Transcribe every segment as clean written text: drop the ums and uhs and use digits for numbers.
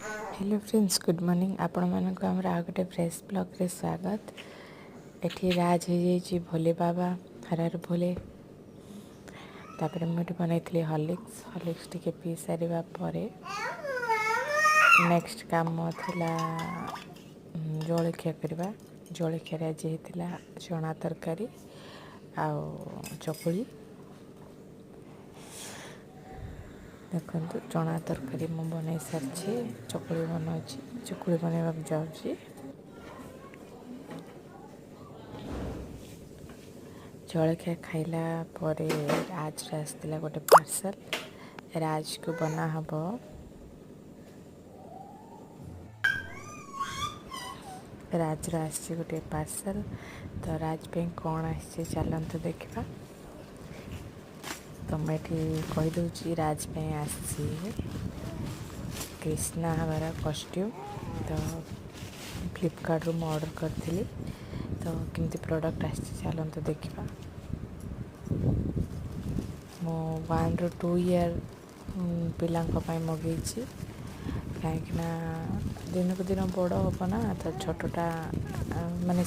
Hello friends, good morning. ଆପଣମାନଙ୍କୁ ଆମର ଆଉ ଗୋଟେ ଫ୍ରେଶ୍ ବ୍ଲଗ୍ରେ ସ୍ୱାଗତ। ଏଠି ରାଜ ହେଇଯାଇଛି ଭୋଲେ ବାବା, ହର ହର ଭୋଲେ। ତାପରେ ମୁଁ ଏଠି ବନେଇଥିଲି ହର୍ଲିକ୍ସ। ହର୍ଲିକ୍ସ ଟିକେ ପିଇ ସାରିବା ପରେ ନେକ୍ସଟ କାମ ଥିଲା ଜଳଖିଆ କରିବା। ଜଳଖିଆରେ ଆଜି ହେଇଥିଲା ଚଣା ତରକାରୀ ଆଉ ଚକୁଳି। ଦେଖନ୍ତୁ, ଚଣା ତରକାରୀ ମୁଁ ବନେଇ ସାରିଛି, ଚକୁଳି ବନାଉଛି, ଚକୁଳି ବନେଇବାକୁ ଯାଉଛି। ଜଳଖିଆ ଖାଇଲା ପରେ ରାଜରେ ଆସିଥିଲା ଗୋଟେ ପାର୍ସଲ। ରାଜକୁ ବନା ହେବ। ରାଜର ଆସିଛି ଗୋଟେ ପାର୍ସଲ, ତ ରାଜ ପାଇଁ କ'ଣ ଆସିଛି ଚାଲନ୍ତୁ ଦେଖିବା। ତ ମୁଁ ଏଠି କହିଦେଉଛି, ରାଜ ପାଇଁ ଆସିଛି କ୍ରିଷ୍ଣା ହେବାର କଷ୍ଟ୍ୟୁମ୍। ତ ଫ୍ଲିପକାର୍ଟରୁ ମୁଁ ଅର୍ଡ଼ର କରିଥିଲି, ତ କେମିତି ପ୍ରଡ଼କ୍ଟ ଆସିଛି ଚାଲନ୍ତୁ ଦେଖିବା। ମୁଁ 1ରୁ 2 ଇୟର୍ ପିଲାଙ୍କ ପାଇଁ ମଗେଇଛି, କାହିଁକିନା ଦିନକୁ ଦିନ ବଡ଼ ହେବ ନା। ତ ଛୋଟଟା ମାନେ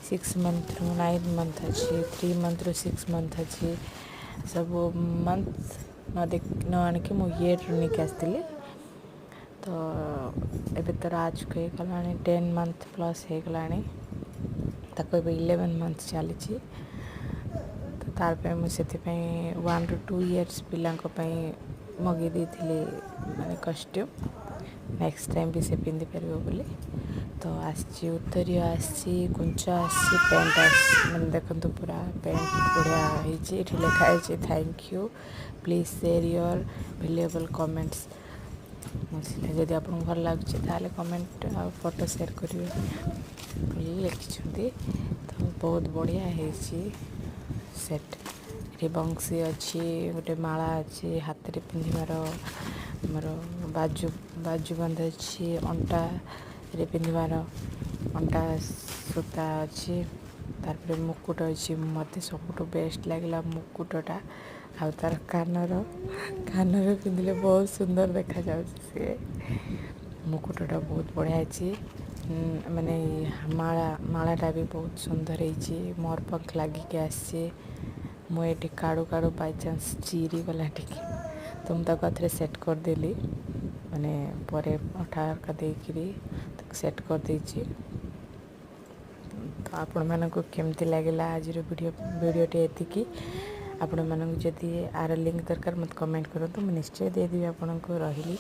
6 ମନ୍ଥରୁ 9 ମନ୍ଥ ଅଛି, 3 ମନ୍ଥରୁ 6 ମନ୍ଥ ଅଛି। ସବୁ ମନ୍ଥ ନ ଦେଖ ନ ଆଣିକି ମୁଁ ଇୟର୍ରୁ ନେଇକି ଆସିଥିଲି। ତ ଏବେ ତ ରାଜକୁ ହେଇଗଲାଣି 10 ମନ୍ଥ ପ୍ଲସ୍ ହେଇଗଲାଣି, ତାକୁ ଏବେ 11 ମନ୍ଥ ଚାଲିଛି। ତ ତାର ପାଇଁ ମୁଁ ସେଥିପାଇଁ 1ରୁ 2 ଇୟର୍ସ ପିଲାଙ୍କ ପାଇଁ ମଗେଇ ଦେଇଥିଲି, ମାନେ କଷ୍ଟ୍ୟୁମ୍ ନେକ୍ସଟ ଟାଇମ୍ ବି ସେ ପିନ୍ଧିପାରିବ ବୋଲି। ତ ଆସିଛି ଉତ୍ତରୀୟ ଆସିଛି, କୁଞ୍ଚ ଆସିଛି, ପ୍ୟାଣ୍ଟ ଆସିଛି। ମାନେ ଦେଖନ୍ତୁ, ପୁରା ପ୍ୟାଣ୍ଟ ବଢ଼ିଆ ହେଇଛି। ଏଠି ଲେଖା ହେଇଛି, "Thank you, please share your valuable comments." ଯଦି ଆପଣଙ୍କୁ ଭଲ ଲାଗୁଛି, ତାହେଲେ କମେଣ୍ଟ ଆଉ ଫଟୋ ସେୟାର କରିବେ ବୋଲି ଲେଖିଛନ୍ତି। ତ ବହୁତ ବଢ଼ିଆ ହେଇଛି ସେଟ୍। ଏଠି ବଂଶୀ ଅଛି, ଗୋଟେ ମାଳା ଅଛି, ହାତରେ ପିନ୍ଧିବାର ଆମର ବାଜୁବନ୍ଦ ଅଛି, ଅଣ୍ଟାରେ ପିନ୍ଧିବାର ଅଣ୍ଟା ସୂତା ଅଛି, ତାପରେ ମୁକୁଟ ଅଛି। ମୋତେ ସବୁଠୁ ବେଷ୍ଟ ଲାଗିଲା ମୁକୁଟଟା ଆଉ ତାର କାନରେ ପିନ୍ଧିଲେ ବହୁତ ସୁନ୍ଦର ଦେଖାଯାଉଛି ସିଏ। ମୁକୁଟଟା ବହୁତ ବଢ଼ିଆ ହେଇଛି। ମାନେ ମାଳାଟା ବି ବହୁତ ସୁନ୍ଦର ହେଇଛି। ମୋରପଙ୍ଖ ଲାଗିକି ଆସିଛି। ମୁଁ ଏଠି କାଢ଼ୁ କାଢ଼ୁ ବାଇଚାନ୍ସ ଚିରିଗଲା ଟିକେ, ତ ମୁଁ ତାକୁ ଆଉଥରେ ସେଟ୍ କରିଦେଲି। ମାନେ ପରେ ଅଠା ହରକା ଦେଇକିରି ତାକୁ ସେଟ୍ କରିଦେଇଛି। ତ ଆପଣମାନଙ୍କୁ କେମିତି ଲାଗିଲା ଆଜିର ଭିଡ଼ିଓ? ଭିଡ଼ିଓଟି ଏତିକି। ଆପଣମାନଙ୍କୁ ଯଦି ଆର ଲିଙ୍କ୍ ଦରକାର, ମୋତେ କମେଣ୍ଟ କରନ୍ତୁ, ମୁଁ ନିଶ୍ଚୟ ଦେଇଦେବି ଆପଣଙ୍କୁ। ରହିଲି।